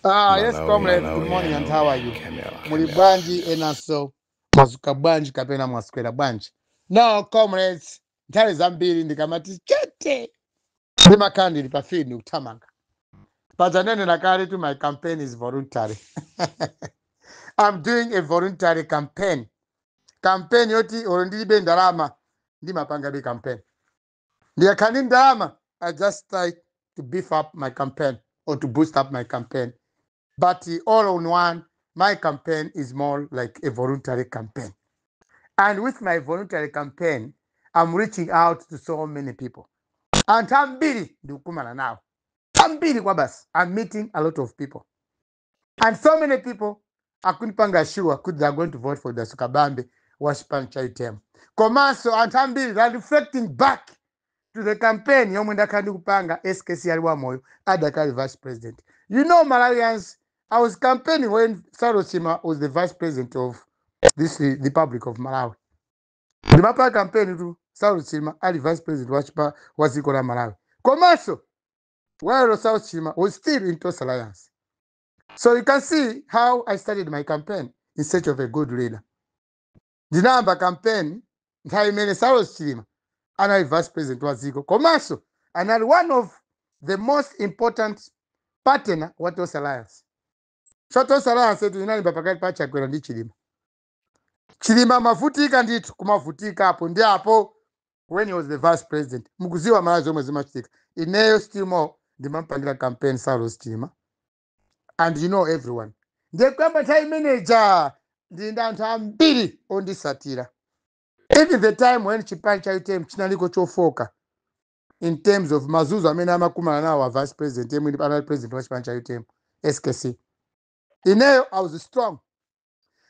Yes, comrades, good morning and how are you? Muli bwanji enanso, mwazuka bwanji kapena mwaswera bwanji? No, comrades, nthawi zambiri ndikamati chete ndimakhala ndili pa field kuthamanga. Padzanenera kale to my campaign is voluntary. I'm doing a voluntary campaign. Campaign yoti olo ndilibe ndalama ndimapangabe campaign. Ndikakhala ndi ndalama, I just try to beef up my campaign or to boost up my campaign. But all in one, my campaign is more like a voluntary campaign. And with my voluntary campaign, I'm reaching out to so many people. Anthu ambiri ndikukumana nawo. Ambiri kwa basi. I'm meeting a lot of people. And so many people akundipanga sure kuti they are going to vote for Dalitso Kabambe wa chipani cha UTM. Komanso anthu ambiri they are reflecting back to the campaign yomwe ndakhala ndikupanga SKC ali wamoyo adakali vice president. You know Malawians, I was campaigning when Saulos Chilima was the vice president of this Republic of Malawi. Ndimapanga campaign tu Saulos Chilima ali vice president wa dziko la Malawi. Komanso while Saulos Chilima was still in Tonse Alliance. So you can see how I started my campaign in search of a good leader. Ndinayamba campaign nthawi imene Saulos Chilima anali vice president wa dziko, komanso anali one of the most important partner wa Tonse Alliance. So Tonse Alliance yetu inalimba pakati pa Chakwera ndi Chilima. Chilima mavutika ndithu, kumavutika apo ndi apo when he was the vice president. Mukuziwa Malawi zomwe zimachitika. Ineyo still more ndimampangira campaign Saulos Chilima, and you know everyone. Ndiye kuyamba nthawi imeneja ndili ndi anthu ambiri ondisatira. Even the time when chipani cha UTM chinaliko chofoka in terms of mazuzo amene amakumana nawo a vice president yemwe anali president wa chipani cha UTM SKC, ineyo I was strong,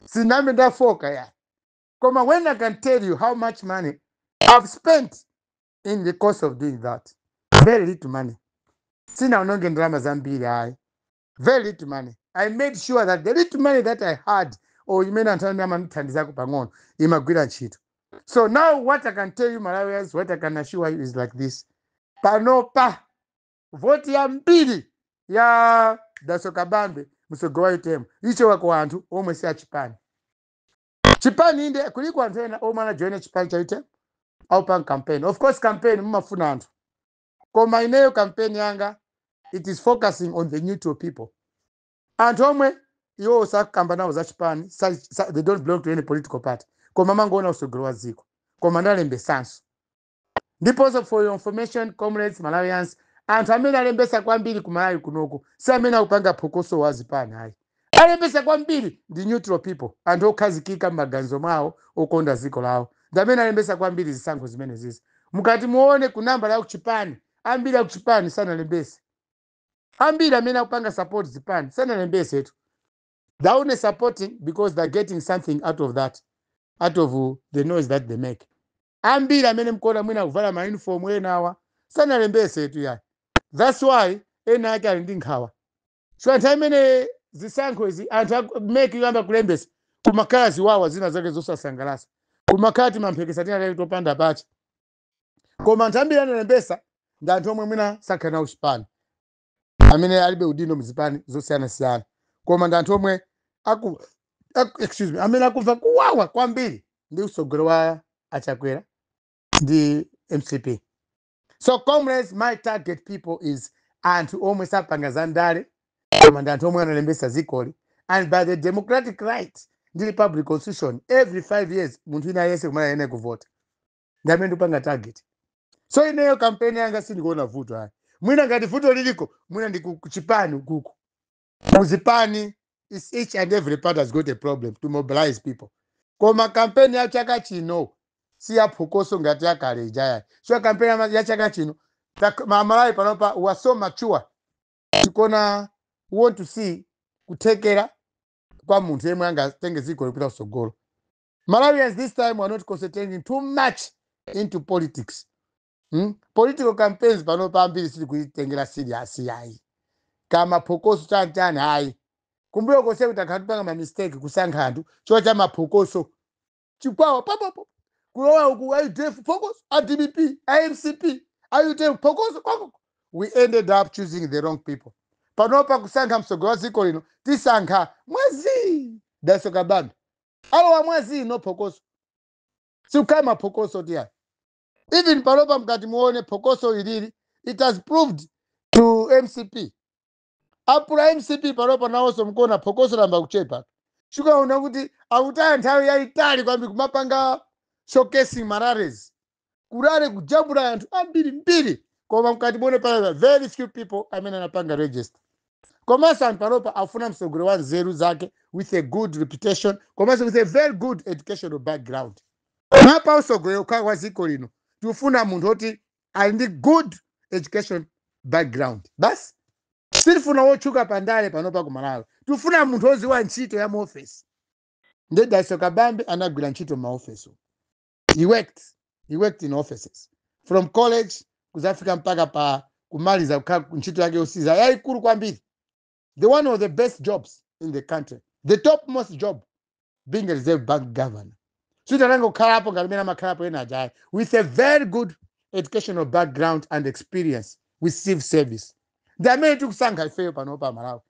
sinambe ndafoka ya. Koma when I can tell you how much money I've spent in the course of doing that, very little money. Sinaononge ndalama zambiri ayi, very little money. I made sure that the little money that I had or imene anthu amene amandithandizako pang'ono imagwira ntchito. So now what I can tell you Malawians, what I can assure you is like this: panopa voti yambiri ya Dalitso Kabambe mtsogoleri wa UTM ichoka ku anthu omwe si achipani. Chipani inde kuliko anthu ena omwe anajoina chipani cha UTM aupanga campaign. Of course campaign mumafuna anthu, koma ineyo campaign yanga, it is focusing on the neutral people, anthu omwe iwo sakamba nawo za chipani, they don't belong to any political party, koma mangoona usogolo wa dziko, koma ndalembesanso. Ndiponso for your information, comrades, Malawians, anthu amene alembesa kwambiri ku Malawi kunoku si amene akupanga phokoso wa zipani ayi. Alembesa kwambiri ndi neutral people, anthu okhazikika m'maganizo mwawo, okonda dziko lawo, ndi amene alembesa kwambiri zisankho zimene zizi. Mukati muone ku nambala ya kuchipani, ambiri akuchipani sanalembese. Ambiri amene akupanga support zipani sanalembese tu. They're only supporting because they're getting something out of that, out of the noise that they make. Ambiri amene mkuona mwina kuvala ma uniform enawa sanalembese tu yayi. That's why ena ake ali ndi nkhawa. So anthu amene zisankho izi anthu MEC yamba kulembesa, kumakhala ziwawa zina zake zosasangalatsa, kumakhala timamphekesa tina topanda pacha. Koma anthu ambiri analembesa ndi anthu omwe mwina sakhala nawo chipani, amene alibe udindo mzipani zosiyanasiyana, koma ndi anthu omwe aku, excuse me, amene akumva kuwawa kwambiri ndi usogolo wa Achakwera ndi MCP. So comrades, my target people is anthu omwe sapanga za ndale, koma ndi anthu omwe analembesa zikoli. And by the democratic right ndi republic constitution, every 5 years munthu ina yense kumene ayene kuvota, ndi amene ndipanga target. So ineyo kampeni yanga sindikuona vuto ayi. Mwina ngati vuto liliko, mwina ndi kuchipani ukuku, kuzipani is each and every party has got a problem to mobilize people. Koma kampeni ya chaka chino si yaphokoso ngati yakale ijaya. So kampeni ya chaka chino, Mamalawi panopa we are so mature, tikona we want to see kuthekera kwa munthu yemwe angatenge dziko lipita kutsogolo. Malawians this time are not concentrating too much into politics. Political campaigns panopa ambiri sili kuitengera serious yayi, kama phokoso chani hayi. Kumbuyo kose kuti akhala tipanga ma mistake kusankha anthu chifukwa cha maphokoso, chikwawa papapo, kulowa uku UDF phokoso, a DPP, a MCP, a UTM phokoso kwako. We ended up choosing the wrong people. Panopa kusankha mtsogoleri wa dziko lino, tisankha mwezi Dalitso Kabambe alowa mwezi ino. Phokoso sikukhala maphokoso tiyayi. Even panopa mkati muone phokoso ilili, it has proved to MCP, apula MCP. Panopa nawonso mkuona phokoso lamba kuchepa. Chikaona kuti akutaya nthawi yayitali kwambiri kumapanga showcasing ma rallies, ku rally kujambula anthu ambiri mbiri, koma mkati muone panopa very few people amene anapanga register. Komanso anthu panopa afuna mtsogoleri wa nzeru zake, with a good reputation, komanso with a very good educational background. Mapa utsogoleri ukhala wa dziko lino, tikufuna munthu oti ali ndi good education background basi. Sitifuna wotchuka pandale panopa ku Malawi, tikufuna munthu woziwa ntchito ya muofesi. Ndi Dalitso Kabambe anagwira ntchito m'maofesi. He worked in offices from college kuzafika mpaka pa kumaliza kukhala ntchito yake yosiza yayikulu kwambiri, the one of the best jobs in the country, the topmost job, being a Reserve Bank governor. Sitananga kukhalapo ngati mene amakhalapo ena ajayi. With a very good educational background and experience with civil service, ndi amene tikusankha ifeyo panopa Malawi.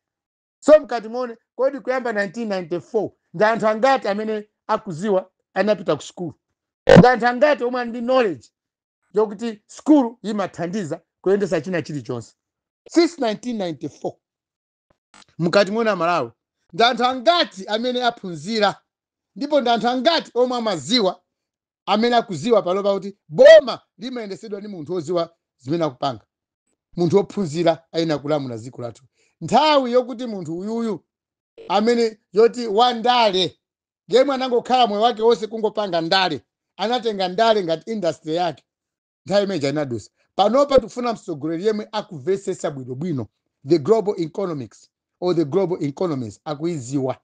So mkati muone, kodi kuyamba 1994 ndi anthu angati amene akuziwa, anapita ku school? Ndi anthu angati omwe ali ndi knowledge yokuti school imathandiza kuyendesa china chilichonse? Since 1994, mkati muona Malawi, ndi anthu angati amene aphunzira, ndipo ndi anthu angati omwe amaziwa, amene akuziwa panopa kuti boma limayendesedwa ndi munthu woziwa zimene akupanga, munthu wophunzira ayenera kulamula dziko lathu? Nthawi yokuti munthu uyuyu amene yoti wandale yemwe anangokhala moyo wake wonse kungopanga ndale, anatenga ndale ngati industry yake, nthawi imeneyi inadusa. Panopa tikufuna mtsogoleri yemwe akumvetsetsa bwinobwino the global economics or the global economies, akuiziwa,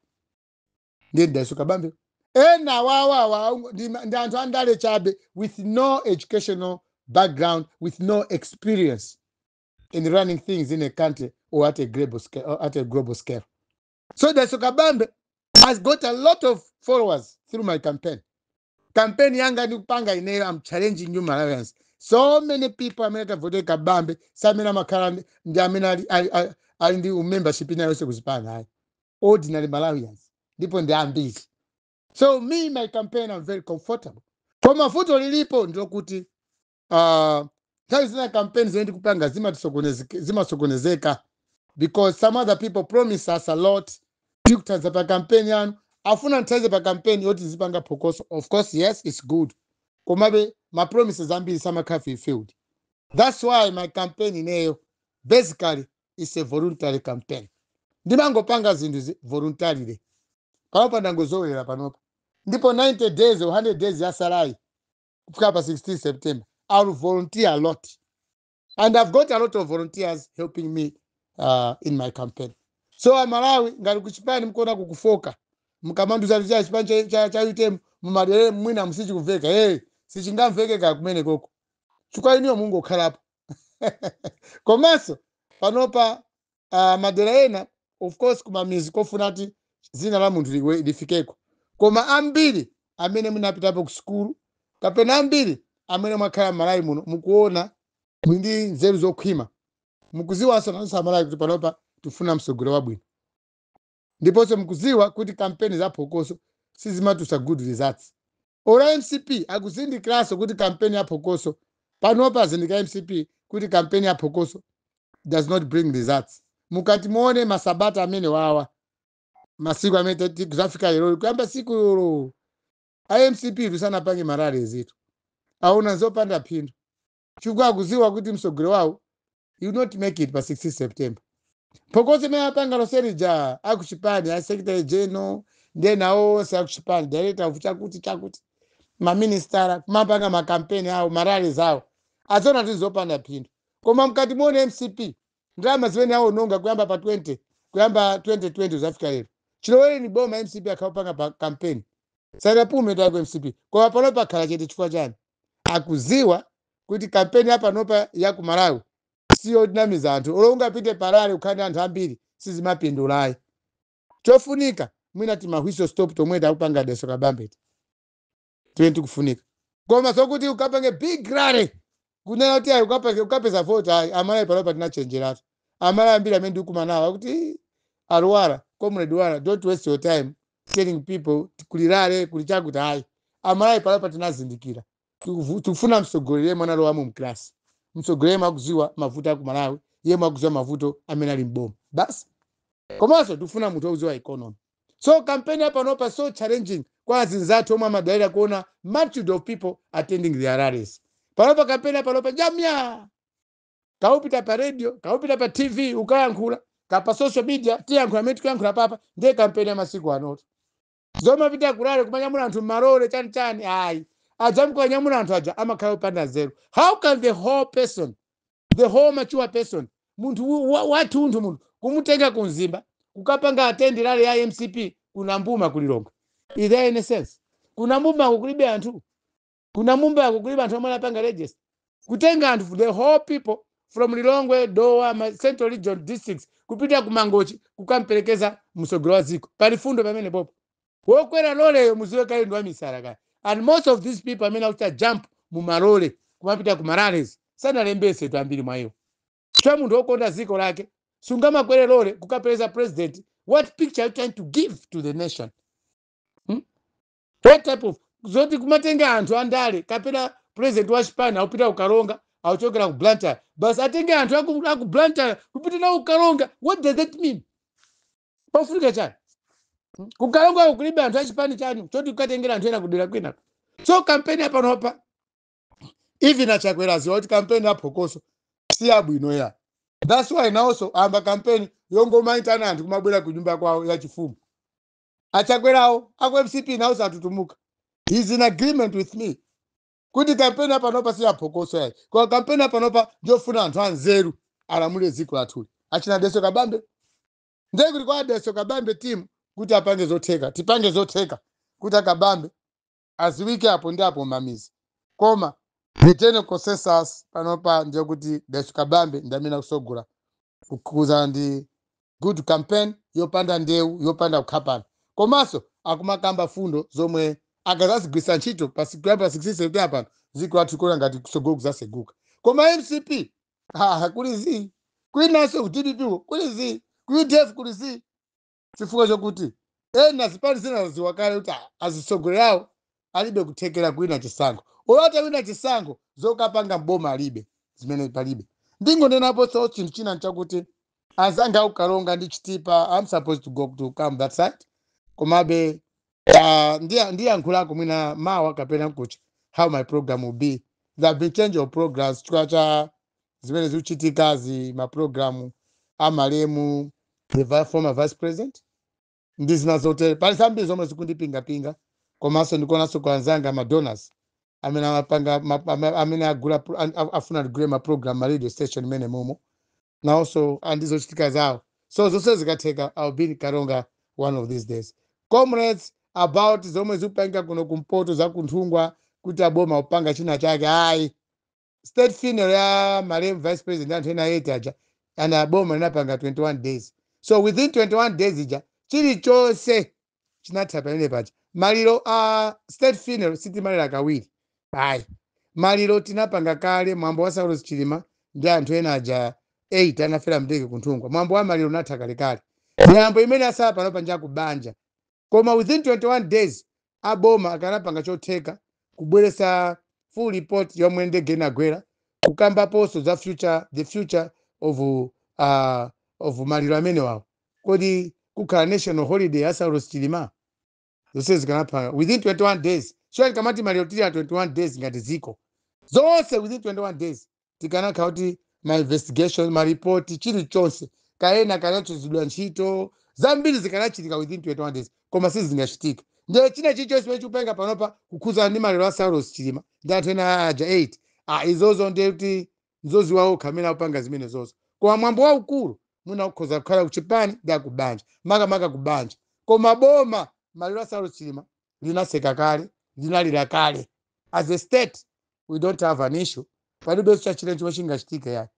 ndiye Dalitso Kabambe. Ena wawawa ndi anthu andale chabe with no educational background, with no experience in running things in a country or at a global scale, or at a global scale. So Dalitso Kabambe has got a lot of followers through my campaign. Campaign yanga ndikupanga ineyo, I'm challenging you Malawians. So many people amene tavote Kabambe samene amakhala ndi amene ali ndi membership ina yonse kuzipana ayi, ordinary Malawians, ndipo ndi ambiri. So me, my campaign, I'm very comfortable. Koma vuto lilipo ndilokuti nthawi zina campaign zimene ndikupanga zimasokonezeka because some other people promise us a lot: tikuthandiza pa campaign yanu, afuna nthandize pa campaign yoti zipanga phokoso. Of course, yes, it's good, komabe ma promises ambiri samakhala fulfilled. That's why my campaign ineyo basically is a voluntary campaign. Ndimangopanga zinthu voluntarily. Panopa ndangozowera panopa, ndipo 90 days or 100 days yasalayi kufika pa 16 September, I will volunteer a lot, and I've got a lot of volunteers helping me in my campaign. So Amalawi, ngati kuchipani mkuona kukufoka, mkamanduza cha chipani cha UTM mumadere mwina musichikumveka, hey, sichingamveke ka kumene koko chifukwa iniyo mungokhalapo. Komanso panopa madera ena, of course, kumamizi kofuna kuti zina la munthu lifikeko, koma ambiri amene munapitapo ku sukulu kapena ambiri amene mwakhala m'Malawi muno, mukuona, muli ndi nzeru zokhwima, mukuziwanso nanso Amalawi kuti panopa tifuna msogolo wabwino, ndiponso mukuziwa kuti kampeni za phokoso sizimatusa good results. Ora MCP akuzindikiranso kuti kampeni ya phokoso, panopa azindikira MCP kuti kampeni ya phokoso does not bring results. Mukati muone masabata amene wawa, masiku amene kuzafika lero, kuyamba siku lero iMCP tusanapange ma rally zitu, aona zopanda phindu chifukwa akuziwa kuti msogolo wawo, you not make it pa 16 September. Phokoso imene apanga loserija akuchipani, a secretary general ndiye nawo onse akuchipani, director of chakuti chakuti, maministara, kumapanga makampeni awo, ma rallies awo, adziona kuti zopanda phindu. Koma mkati muone MCP, ndalama zimene awononga kuyamba pa 20, kuyamba 2020 zafika lero, chilowereni boma MCP akhaupanga pa campaign, sanapume tako MCP. Koma panopa akhala chete. Chifukwa chani? Akuziwa kuti kampeni yapanopa ya ku Malawi siyodinamiza anthu. Olo ungapite pa rally ukhale ndi anthu ambiri, sizimapindulayi. Chofunika mwina tima whistle stop tomwe takupanga Dalitso Kabambeti tiwe tikufunika, koma zokuti ukapange big rally kunena kuti ayi ukapange ukapeza vote, ayi. Amalawi panopa tinachenjeratu. Amalawi ambiri amene ndikumana nawo akuti, "A Lwara, Comrade Lwara, don't waste your time telling people kuli rally, kuli chakuti." Hayi, Amalawi panopa tinazindikira. Tikufuna mtsogoleri yemwe analowamo mklasi, mtsogoleri yemwe akudziwa mavuto aku Malawi, yemwe akudziwa mavuto amene ali mboma basi. Komanso tikufuna munthu wokudziwa economy. So campaign yapanopa so challenging kwa azinzathu omwe amadalira kuona multitude of people attending their rallies. Panopa campaign yapanopa jamya, kaupita pa radio, kaupita pa TV ukayankhula, kapa social media tiyankhula amene tikuyankhula papa, ndiye campaign ya masiku anoto. Zomapita ku rally kumanyamula anthu mmalole, chani chani, ayi. Aja mukanyamula anthu aja amakhala opanda nzeru. How can the whole person, the whole mature person, munthu wathunthu, munthu kumutenga kumzimba kukapanga attend rally ya MCP kunambuma kulilongo? Is there any sense? Kunambumako kulibe anthu, kunamumbako kulibe anthu omwe anapanga register. Kutenga anthu, the whole people from Lilongwe, Dowa, Central Region districts, kupita ku Mangochi kukamperekeza msogolo wa dziko, pali fundo pamene popo? Wokwera loleyo muziwe kale ndi wamisala kale. And most of these people amene akuchita jump mumalole kumapita ku ma rallies sanalembese tu ambiri mwa iwo. Chwa munthu wokonda dziko lake sungamakwere lole kukapereza president. What picture are you trying to give to the nation, What type of zoti kumatenga anthu andale kapena president wa chipani akupita kukalonga, akuchokera ku Blantyre, basi atenge anthu aku Blantyre kupita nawo kukalonga? What does that mean? Pafunika chani? Kukalonga ako kulibe anthu achipani chanu choti kukatengera anthu ena kudera kwina? So kampeni yapanopa, even aChakwera aziwa kuti kampeni yaphokoso si yabwino ya. That's why nawonso amba kampeni yongomaitana anthu kumabwera kunyumba kwawo yachifumu. Achakwerawo aku MCP nawonso atutumuka. He's in agreement with me kuti kampeni yapanopa si yaphokoso yayi, koma kampeni yapanopa ndiyofuna anthu anzeru alamulire dziko lathuli, achina Deso Kabambe. Ndiye kuti kwa Deso Kabambe team kuti apange zotheka, tipange zotheka kuti akabambe aziwike apo ndi apo mamizi. Koma the general consensus panopa ndiye kuti Deso Kabambe ndi amene akusogola kukuza ndi good campaign yopanda ndewu, yopanda kukhapana, komanso akumakamba fundo zomwe akazazigwisa ntchito pa pa 16 September pano, dziko lathu kuona ngati kusogolo kuzaseguka. Koma MCP, ha, kuli zii, kwinanso ku DPP kuli zii, ku UDF kuli zii, chifukwa chokuti ena zipani zina zaziwa kale kuti azitsogolerawo alibe kuthekera kuwina chisankho. Olata wina chisankho, zokapanga mboma alibe, zimene palibe. Ndingonenaponso chinthu china nchakuti anzanga akukalonga ndi Chitipa, I'm supposed to go to come that side, komabe ndiyankhulako mwina mawa kapena nkucha how my program will be. There have been change of programs chifukwa cha zimene zikuchitikazi, maprogramu amalemu the former vice president ndi zina zotere. Pali zambiri zomwe zikundipingapinga. Komanso ndikuonanso kwa anzanga madonors amene amapanga amene agula afuna tigule maprogram ma radio station imene momo, nawonso andizochitika zawo. So zonse zikatheka, I'll be in Karonga one of these days. Comrades, about zomwe zikupangika kuno kumpoto zakunthungwa kuti aboma kupanga china chake, ayi. State funeral ya malemu vice president, anthu ena 8 aja ana aboma linapanga 21 days. So within 21 days ija chilichonse chinatha pamene paja. Maliro a state funeral sitimalira kawiri, ayi. Maliro tinapanga kale mwambo wa Saulos Chilima ndi anthu ena aja 8 anafera mndege kunthungwa. Mwambo wa maliro unatha kalekale. Miyambo imene asala panopa njakubanja. Koma within 21 days aboma akanapanga chotheka kubweresa full report yomwe ndege inagwera, kukambaponso za future, the future of maliro amene wawo, kodi kukhala national holiday ya Saulos Chilima? Zonse zikanapanga within 21 days. So tikamati maliro tili ya 21 days ngati ziko zonse within 21 days, tikanakhala kuti ma investigation, ma report, chilichonse kaena kanachotsedwa ntchito, zambiri zikanachitika within 21 days. Koma sizingachitika. Ndiye china chilichonse chimene chikupenga panopa kukhuzana ndi maliro a Saulos Chilima ndi anthu ena aja 8, ah, izozo ndiye kuti nzoziwa okha amene akupanga zimene zozo. Koma mwambo waukulu mwina ukhoza kukhala kuchipani ndi akubanja, makamaka kubanja. Koma boma, maliro a Saulos Chilima linaseka kale, linalira kale. As a state we don't have an issue. Palibenso chachile chomwe chingachitike yayi,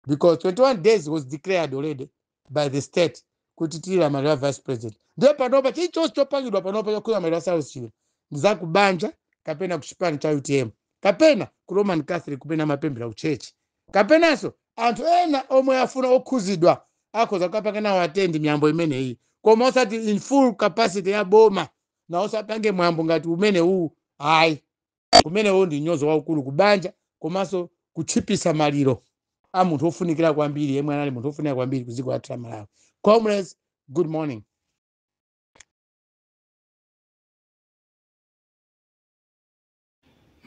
because 21 days was declared already by the state kuti tilira maliro a vice president. Ndiye panopa chilichonse chopangidwa panopa chokhudza maliro a Saulos Chilima ndi zakubanja kapena kuchipani cha UTM kapena ku Roman Catholic, kupena amapemphera ku church, kapenanso Anthu ena omwe afuna okhuzidwa akhoza kukapanga nawo attend miyambo imeneyi, koma osati in full capacity ya boma na osapange mwambo ngati umene uwu, ayi. Umene uwu ndi nyozo waukulu kubanja komanso kutchipisa maliro a munthu ofunikira kwambiri, yemwe anali munthu ofunikira kwambiri ku dziko lathu la Malawi. Comrades, good morning.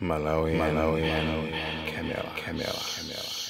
Malawi, Malawi, Camera, Camera, Camera.